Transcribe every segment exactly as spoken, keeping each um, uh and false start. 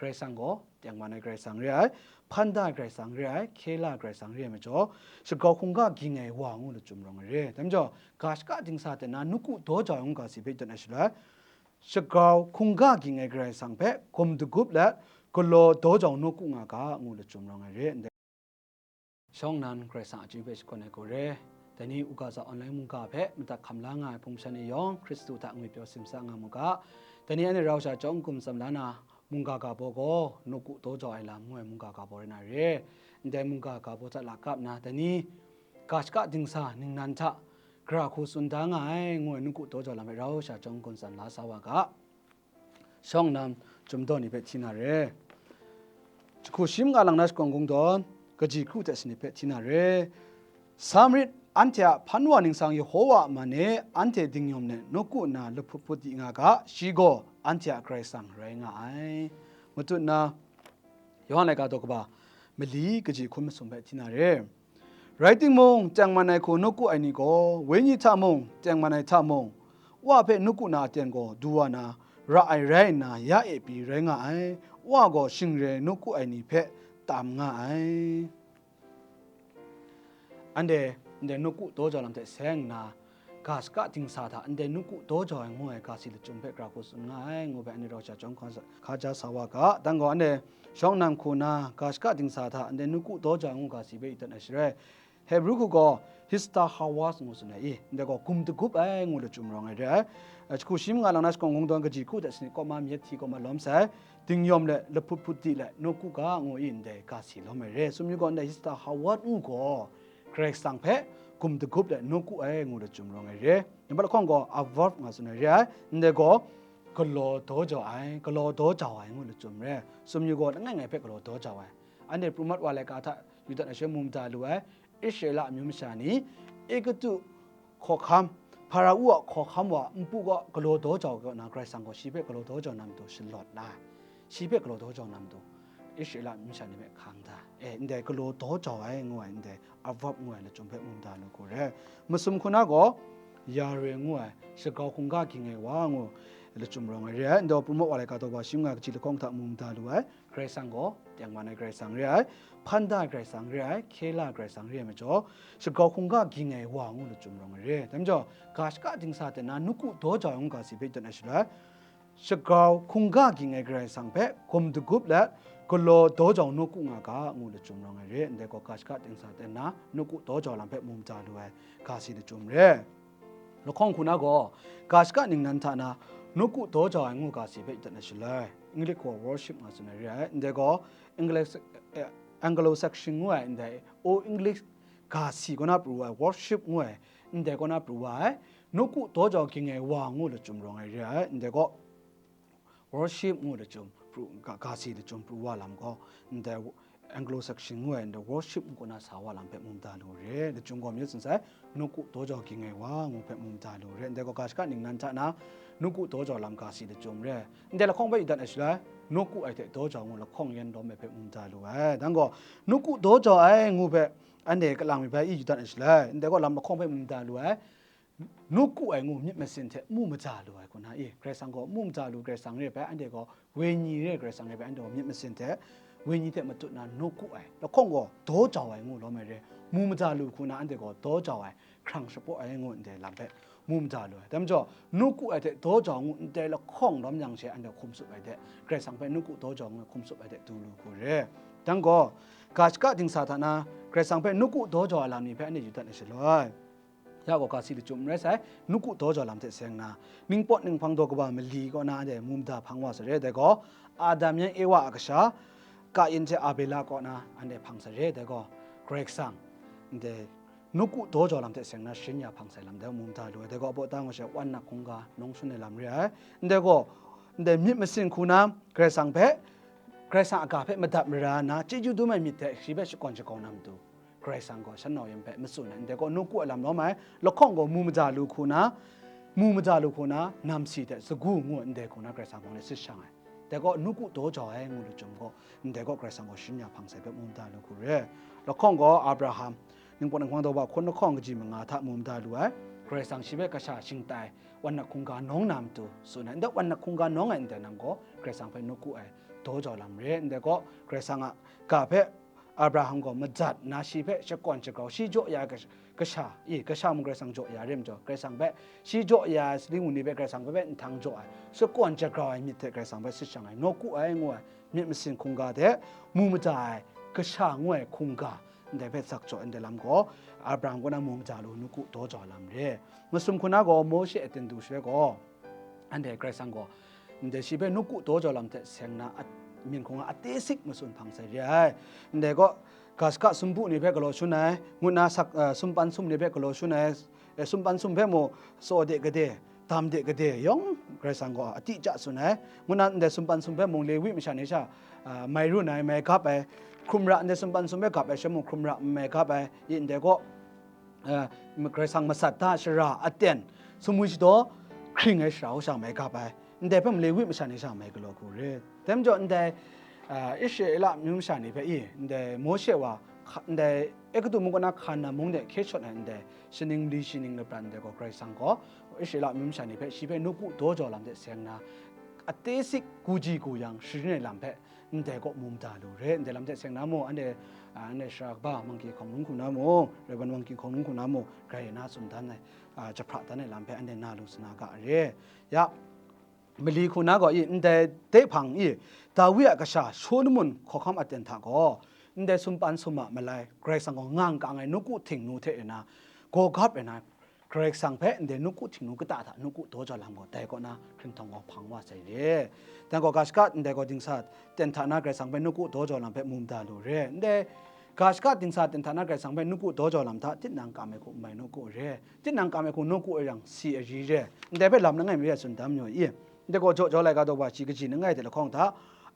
Karai Kasang gaw tengman ai Karai Kasang re ai, hpan da ai Karai Kasang re ai, hkye la ai Karai Kasang re ai majaw, shagau hkungga ging ai wa ngu lachyum rawng ai re. Dai majaw, ga shaka dingsa hte na nawku daw jau ai ngu ga si hpe dan ai shaloi, shagau hkungga ging ai Karai Kasang hpe gum dagup let, galaw daw jau nawku nga ga ngu lachyum rawng ai re. Ndai shawng nnan Karai Kasang a chyu hpe shakawn ai hku re. Dai ni u ga za online mungga hpe madat hkam la nga ai hpung shan e yawng, Hkristu hta ngwi pyaw simsa nga mu ga. Dai ni anhte rau sha chyawm n-gun tsam la na, mungga ga baw gaw nawku daw jau ai lam ngu ai mungga ga baw rai na re. Ndai mungga ga baw hta lakap nna, dai ni ga shaka dingsa ningnan hta gara hku tsun da nga ai ngu ai nawku daw jau lam hpe rau sha chyawm n-gun tsam la sa wa ga. Shawng nnan chyum daw ni hpe hti na re. Jahku shi manga lang na shakawn kungdawn, kaji hkru hte sanit hpe hti na re. Sa marit, anhte a hpan wa ningsang Yehowa a man e anhte dingyawm let nawku nna lahput hput di nga ga, shi gaw anhte a Karai Kasang rai nga ai. Matut na, Yawhan laika daw kaba mali kaji hkun masum hpe hti na re. Rai timung, tengman ai hku nawku ai ni gaw, wenyi hta mung, tengman ai hta mung, Wa hpe nawku na aten gaw du wa na, ra ai rai nna, ya e pyi rai nga ai. Wa gaw shing re ai nawku ai ni hpe tam nga ai. Anhte ndai nawku daw jau lam hte seng nna, ga shaka dingsa hta ndai nawku daw jau ai ngu ai ga si lachyum hpe gara hku tsun nga ai, ngu hpe anhte rau sha chyawm hkau sa, hkaja sa wa ga. Dan gaw anhte shawng nnan hku na, ga shaka dingsa hta ndai nawku daw jau ai ngu ga si hpe yu dat na shaloi, Hebru hku gaw hista hawas ngu tsun ai i, ndai gaw gum dagup ai ngu lachyum rawng ai re ai. Jahku shi manga lang na shakawn kungdawn, kaji hkru hte sanit kawma myit hti kawma lawm sai, dingyawm let lahput hput di let nawku ga ngu i, ndai ga si lawm ai re. Sumyu gaw ndai hista hawas ngu gaw Karai Kasang hpe gum dagup let nawku ai ngu lachyum rawng ai re. Nambat lahkawng gaw a verb nga tsun ai re ai. Ndai gaw galaw daw jau ai, galaw daw jau ai ngu lachyum re. Sumyu gaw langai ngai hpe galaw daw jau ai. Anhte pru mat wa laika hta yu dat ai shaloi mu mada lu ai. Israela amyu masha ni Egutu hkawhkam, Hparawon a hkawhkam wa npu gaw galaw daw jau kaw na, Karai Kasang gaw shi hpe galaw daw jau na matu shalawt la ai. Shi hpe galaw daw jau na matu Israela masha ni hpe hkang da. E, ndai galaw daw jau ai ngu ai, ndai a verb ngu ai lachyum hpe mu mada lu hku re. Masum hku na gaw, Yare ngu ai, shagau hkungga ging ai wa ngu lachyum rawng ai re ai. Ndai pru mat wa laika daw kaba shi manga kaji lahkawng hta mu mada lu ai. Karai Kasang gaw tengman ai Karai Kasang re ai, hpan da ai Karai Kasang re ai, hkye la ai Karai Kasang re ai majaw, shagau hkungga ging ai wa ngu lachyum rawng ai re. Dai majaw, ga shaka dingsa hte na nawku daw jau ai ngu ga si hpe dan ai shaloi, shagau hkungga ging ai Karai Kasang hpe gum dagup let, galaw daw jau nawku nga ga ngu lachyum rawng ai re. Ndai gaw ga shaka dingsa hte na nawku daw jau lam hpe mu mada lu ai ga si lachyum re. Lahkawng hku na gaw, ga shaka ningnan hta na nawku daw jau ai ngu ga si hpe yu dat na shaloi, English gaw worship nga tsun ai re ai. Ndai gaw English, eh, Anglo-Saxon ngu ai, ndai Old English ga si kaw na pru wa ai, worship ngu ai, ndai kaw na pru wa ai, nawku daw jau ging ai wa ngu lachyum rawng ai re ai. Ndai gaw worship ngu lachyum pru, ga, ga si lachyum pru wa lam gaw, ndai Anglo-Saxon ngu ai, ndai worship ngu kaw na sa wa lam hpe mu mada lu re. Lachyum gaw myit tsun sai, nawku daw jau ging ai wa ngu hpe mu mada lu re. Ndai gaw ga shaka ningnan hta na, nawku daw jau lam ga si lachyum re. Ndai lahkawng hpe yu dat ai shaloi, nawku ai hte daw jau ngu lahkawng yan lawm ai hpe mu mada lu ai. Dan gaw, nawku daw jau ai ngu hpe anhte kalang mi bai i yu dat ai shaloi, ndai gaw lam lahkawng hpe mu mada lu ai. Nawku ai ngu myit masin hte mu mada lu ai hku na i, Karai Kasang gaw mu mada lu Karai Kasang re ai hpe, anhte gaw wenyi re ai Karai Kasang re ai hpe, anhte gaw myit masin hte wenyi hte matut na nawku ai, lahkawng gaw daw jau ai ngu lawm ai re, mu mada lu hku na anhte gaw daw jau ai, hkrang shapraw ai ngu ndai lam hpe mu mada lu ai. Dai majaw, nawku ai hte daw jau ngu ndai lahkawng lawm yang she anhte hkum tsup ai hte, Karai Kasang hpe nawku daw jau ngu hkum tsup ai hte du lu hku re. Dang gaw, ga shaka dingsa hta na Karai Kasang hpe nawku daw jau ai lam ni hpe anhte yu dat ai shaloi, ya gaw ga si lachyum n rai sai, nawku daw jau lam hte seng nna, ningpawt ninghpang daw kaba mali kaw na anhte mu mada hpang wa sa re, dai gaw, Adam yan Ewa a kasha, Kayin hte Abela kaw na anhte hpang sa re, dai gaw, Karai Kasang, ndai, nawku daw jau lam hte seng nna sharin ya hpang sai lam dai mu mada lu ai, dai gaw, abaw ta ngu she, wan nak hkungga nawng shun ai lam re ai, ndai gaw, ndai myit masin hku na, Karai Kasang hpe, Karai Kasang a ga hpe madat mara nna, chyeju dum ai myit hte shi hpe shakawn shakau na matu, Karai Kasang gaw shan nau yan hpe matsun ai, ndai gaw nawku ai lam lawm ai, lahkawng gaw mu mada lu hku na, mu mada lu hku na, namsi hte sagu ngu ai ndai hku na Karai Kasang hpang de sit shang ai. Dai gaw nawku daw jau ai ngu lachyum gaw, ndai gaw Karai Kasang gaw sharin ya hpang sai hpe mu mada lu hku re. Lahkawng gaw Abraham, ningpawt ninghpang daw ba hkun lahkawng kaji manga hta mu mada lu ai, Karai Kasang shi hpe kasha shingtai, wan nak hkungga nawng na matu tsun ai, ndai wan nak hkungga nawng ai ndai lam gaw Karai Kasang hpe nawku ai, daw jau lam re. Ndai gaw, Karai Kasang a ga hpe Abraham gaw majat nna shi hpe shakawn shagrau, shi jaw ya ai kasha, i, kasha mung Karai Kasang jaw ya re majaw, Karai Kasang hpe shi jaw ya ai saling wunli hpe Karai Kasang hpe nhtang jaw ai, shakawn shagrau ai myit hte Karai Kasang hpe sit shang ai, nawku ai ngu ai myit masin hkungga hte mu mada ai kasha ngu ai hkungga, ndai hpe sak jaw ai ndai lam gaw, Abraham kaw na mu mada lu nawku daw jau ai lam re. Masum hku na gaw Mawshe a ten du shaloi gaw, anhte Karai Kasang gaw, ndai shi hpe nawku daw jau lam hte seng na a, myin hkung a, a tesik matsun hpang sai re ai. Ndai gaw, ga shaka sumpu ni hpe galaw shun ai, ngut na sak, eh, sumpan sum ni hpe galaw shun ai, eh, sumpan sum hpe mung tsaw de gade, dam de gade, yawng Karai Kasang gaw a ti ja tsun ai. Ngut na ndai sumpan sum hpe mung Lewi masha ni sha, ah, mai run ai, mai gap ai, hkrum ra ndai sumpan sum hpe gap ai sha mung hkrum ra mai gap ai, i ndai gaw, eh, Karai Kasang masat da shara aten, sumwi shadaw hkring ai shara u sha mai gap ai, ndai hpe mung Lewi masha ni sha mai galaw hku re. Dai majaw ndai, eh, Israela amyu masha ni hpe i, ndai Mawshe wa hka-, ndai Egutu mung kaw na Hkana mung de hkye shawt ai ndai shaning mali shaning lapran ndai gaw Karai Kasang gaw Israela amyu masha ni hpe shi hpe nawku daw jau lam de seng na, a tesik guji guyang sharin ai lam hpe ndai gaw mu mada lu re. Ndai lam hte seng na mung, anhte, a, anhte sara kaba Mangki hkawng lung hku na mung, Rev. Mangki hkawng lung hku na mung, grai na tsun dan ai, a, jahpra dan ai lam hpe anhte na lu sa na ga re. Ya, mali hku na gaw i, ndai de hpang i, Dawi a kasha Shawlumon hkawhkam aten hta gaw, ndai sumpan sum a malai, Karai Kasang gaw nga n kang ai nawku htingnu hte e na, gaw gap e na, Karai Kasang hpe ndai nawku htingnu kata hta nawku daw jau lam gaw, dai kaw na hkringhtawng gaw hpang wa sai re. Dai gaw, ga shaka ndai gaw dingsa ten hta na Karai Kasang hpe nawku daw jau lam hpe mu mada lu re. Ndai ga shaka dingsa ten hta na Karai Kasang hpe nawku daw jau lam hta, tinang kam ai hku n mai nawku re. Tinang kam ai hku nawku e yang si ari re. Ndai hpe lam langai mi ya tsun dam yu i. Ndai gaw jaw jau laika daw wa shi kaji langai de lahkawng hta,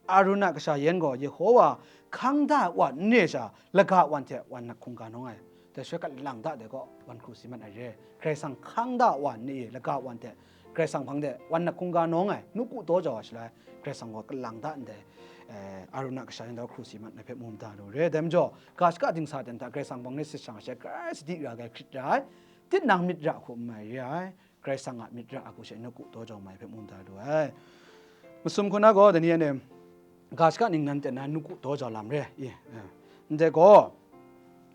Arun a kasha yan gaw Yehowa hkang da ai wa n re sha, laga wan hte wan hkungga nawng ai. Dai shaloi kalang da de gaw wan hkru si mat ai re. Karai Kasang hkang da wa n re i, laga wan hte Karai Kasang hpang de wan hkungga nawng ai, nawku daw jau ai shaloi, Karai Kasang gaw kalang da ndai, eh, Arun a kasha yan gaw hkru si mat ai hpe mu mada lu re. Dai majaw, ga shaka dingsa ten hta Karai Kasang hpang de sit shang ai she, grai sadi ra ai, hkrit ra ai, tinang myit ra hku n mai re ai. Karai Kasang a myit ra ai hku she nawku daw jau mai hpe mu mada lu ai. Masum hku na gaw, dai ni anhte ga shaka ningnan ten na nawku daw jau lam re i, eh. Ndai gaw,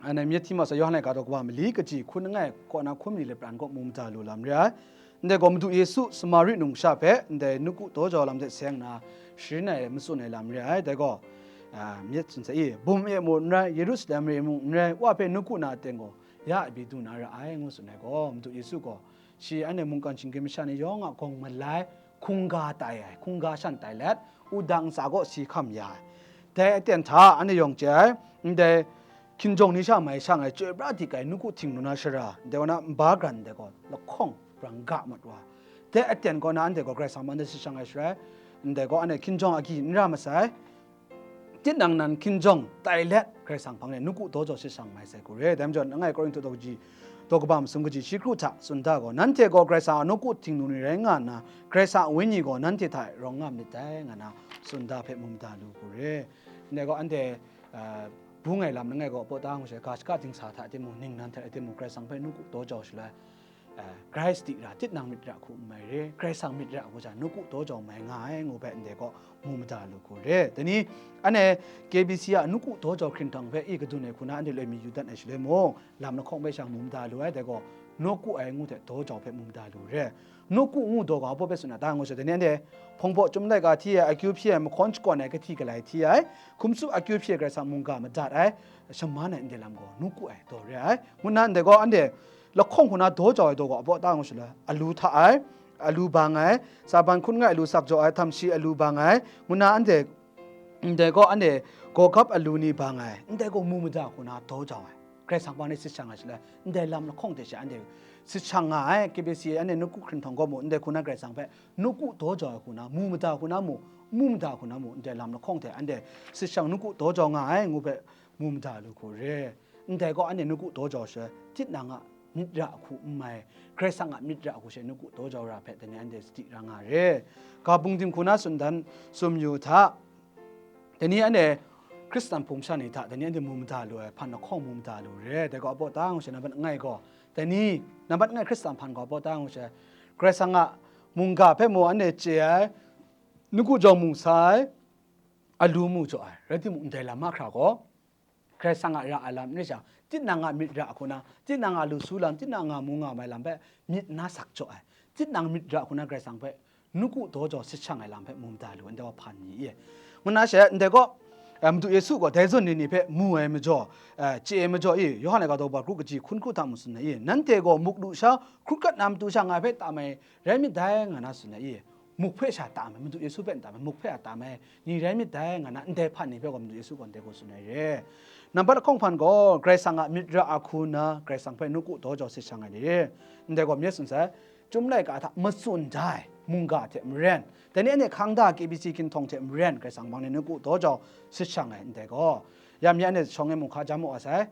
anhte myit hti ma sa Yawhan laika daw kaba mali kaji hkun langai kaw na hkun mali lapran kaw mu mada lu lam re ai. Ndai gaw Madu Yesu Samari numsha hpe ndai nawku daw jau lam hte seng na sharin ai matsun ai lam re ai. Dai gaw, a, myit tsun sai i, bum e mu n rai, Yerusalem e mung n rai, Wa hpe nawku na aten gaw ya a pyi du na ra ai, ngu tsun ai gaw, Madu Yesu gaw, shi anhte mungkan shinggyim masha ni yawng a gawng malai hkungga tai ai, hkungga shan tai let, wudang ntsa kaw si hkam ya ai. Dai aten hta anhte yawng chye ai, ndai hkinjawng ni sha mai shang ai chyoi pra dik ai nawku htingnu na shara, ndai wa na nba gran ndai gaw lahkawng brang ga mat wa. Dai aten kaw na anhte gaw Karai Kasang hpang de sit shang ai shaloi, ndai gaw anhte hkinjawng agyi n ra masai. Tinang nan hkinjawng tai let Karai Kasang hpang de nawku daw jau sit shang mai sai hku re. Dai majaw, langai Korinhtu daw kaji, daw kaba masum kaji shi kru hta tsun da gaw, nanhte gaw Karai Kasang a nawku htingnu ni rai nga nna, Karai Kasang a Wenyi gaw nanhte hta e rawng nga myit dai, nga na tsun da hpe mu mada lu hku re. Ndai gaw anhte, eh, bung ai lam langai gaw, pawt da ngu she, ga shaka dingsa hta timung, ningnan hta timung, Karai Kasang hpe nawku daw jau shaloi, eh, grai sadi ra, tinang myit ra hku n mai re, Karai Kasang myit ra hku sha, nawku daw jau mai nga ai, ngu hpe ndai gaw mu mada lu hku re. Dai ni, anhte K B C a nawku daw jau hkrinhtawng hpe i kadun ai hku na anhte loi mi yu dat ai shaloi mung, lam lahkawng hpe sha mu mada lu ai, dai gaw nawku ai ngu hte daw jau hpe mu mada lu re. Nawku ngu daw ga baw hpe tsun na ta ngu sha, dai ni anhte hpawng baw chyum laika hti ai, akyu hpyi ai, mahkawn shakawn ai, kahti galai hti ai, hkum tsup akyu hpyi ai, Karai Kasang mungga madat ai, shaman ai ndai lam gaw nawku ai daw re ai. Ngu nna ndai gaw anhte lahkawng hku na daw jau ai daw ga baw ta ngu shaloi, alu hta ai, alu bang ai, saban hkun ngai alu sak jaw ai, htam shi alu bang ai, ngu nna anhte, ndai gaw anhte gawgap alu ni bang ai, ndai gaw mu mada hku na daw jau ai, Karai Kasang hpang de sit shang ai shaloi, ndai lam lahkawng hte she anhte sit shang nga ai. K B C anhte nawku hkrinhtawng gaw mu, ndai hku na Karai Kasang hpe nawku daw jau ai hku na, mu mada hku na mu, mu mada hku na mu, ndai lam lahkawng hte anhte sit shang nawku daw jau nga ai, ngu hpe mu mada lu hku re. Ndai gaw anhte nawku daw jau she, tinang a myit ra hku n mai, Karai Kasang a myit ra hku she nawku daw jau ra hpe, dai ni anhte sadi ra nga re. Ga bungding hku na tsun dan tsun yu hta, dai ni anhte Hkristan hpung masha ni hta, dai ni anhte mu mada lu ai hpan lahkawng mu mada lu re. Dai gaw a baw ta ngu she, nambat langai gaw, dai ni, nambat langai Hkristan hpan gaw a baw ta ngu she, Karai Kasang a mungga hpe mu anhte chye ai, nawku jau mu sai, a lu mu jaw ai, rai timung, ndai lam mahkra gaw, Karai Kasang a ra ai lam n rai sha, tinang a myit ra hku na, tinang a lu su lam, tinang a mu nga mai lam hpe myit na sak jaw ai, tinang myit ra hku na Karai Kasang hpe nawku daw jau sit shang ai lam hpe mu mada lu, ndai wa hpan ni i. Ngu na she, ndai gaw, eh, Madu Yesu gaw dai zawn ni ni hpe mu ai majaw, eh, chye ai majaw i, Yawhan ai ga daw ba kru kaji hkun hkru hta mu tsun ai i, nanhte gaw muk lu sha, hkru kat na matu sha ngai hpe tam ai rai myit dai, nga na tsun ai i. Muk hpe sha tam ai, Madu Yesu hpe n tam ai, muk hpe a tam ai ni rai myit dai, nga na ndai hpan ni hpe gaw Madu Yesu gaw ndai gaw tsun ai re. Nambat lahkawng hpan gaw, Karai Kasang a myit ra a hku nna, Karai Kasang hpe nawku daw jau sit shang ai ni re. Ndai gaw, myit tsun sai, Chyum laika hta matsun da ai mungga hte maren, dai ni anhte hkang da K B C ginhtawng hte maren, Karai Kasang mang ni nawku daw jau sit shang ai ndai gaw, ya mi anhte shawng e mung hka jam wa sai,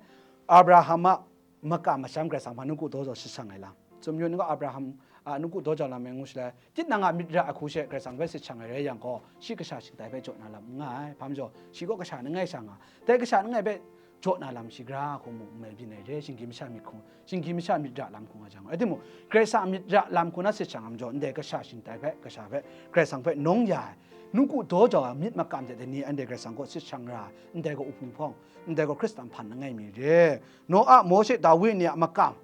Abraham a makam masham Karai Kasang hpe nawku daw jau sit shang ai lam. Tsun yu n ga, Abraham a nawku daw jau lam e ngu shalai, tinang a myit ra a hku she Karai Kasang hpe sit shang ai rai yang gaw, shi kasha shingtai hpe jaw na lam n nga ai. Hpa majaw, shi gaw kasha langai sha nga, dai kasha langai hpe jaw na lam shi gara hku mu n mai byin ai re, shinggyim masha myit hku, shinggyim masha myit ra lam hku nga jang. Rai timung, Karai Kasang a myit ra lam hku na sit shang ai majaw, ndai kasha shingtai hpe, kasha hpe, Karai Kasang hpe nawng ya ai, nawku daw jau ai myit makam hte dai ni anhte Karai Kasang kaw sit shang ra ai, ndai gaw uhpung hpawng, ndai gaw Hkristan hpan langai mi re. Noa, Mawshe, Dawi ni a makam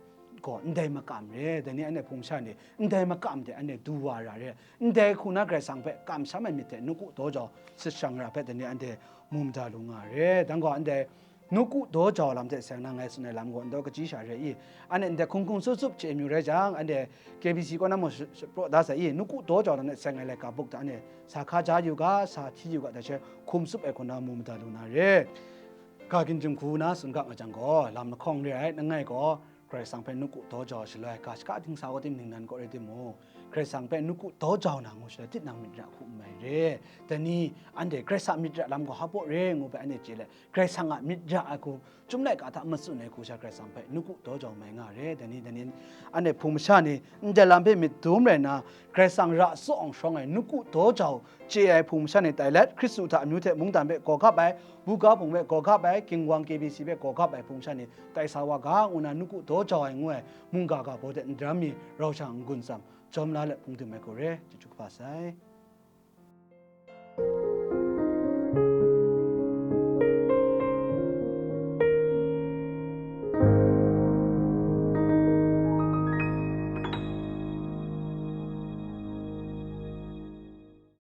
gaw ndai makam re, dai ni anhte hpung sha ni ndai makam de anhte du wa ra re, ndai hku na Karai Kasang hpe kamsham ai myit hte nawku daw jau sit shang ra hpe dai ni anhte mu mada lu nga re. Dang gaw, ndai nawku daw jau lam hte seng na ngai tsun ai lam gaw, ndai kaji sha re i, anhte ndai hkung hkung tsup tsup chye amyu rai jang, anhte K B C kaw na mung shi-, shi-, praw da sai i, nawku daw jau lam hte seng ai laika buk hta anhte sa hka ja yu ga, sa hti yu ga, dai she hkum tsup ai hku na mu mada lu na re. Ga ginjim hku na tsun ga nga jang gaw, lam lahkawng re ai, langai gaw, Karai Kasang hpe nawku daw jau shaloi, ga shaka dingsa wa tim ningnan kaw rai timung, Karai Kasang hpe nawku daw jau na ngu shaloi, tinang myit ra hku n mai re. Dai ni, anhte Karai Kasang myit ra lam gaw hpa re ngu hpe anhte chye let, Karai Kasang a myit ra ai hku, Chyum laika hta matsun ai hku sha Karai Kasang hpe nawku daw jau mai nga re. Dai ni, dai ni, anhte hpung masha ni ndai lam hpe myit dum rai nna, Karai Kasang ra tsawng shawng ai nawku daw jau chye ai hpung masha ni tai let, Hkristu hta amyu hte mungdan hpe gaw gap ai, buga hpung hpe gaw gap ai, ginwang K B C hpe gaw gap ai hpung masha ni tai sa wa ga, ngu na nawku daw jau ai ngu ai mungga ga baw de n daram mi rau shang n-gun tsam, jawm la let hpung dum ai hku re, chyeju kaba sai.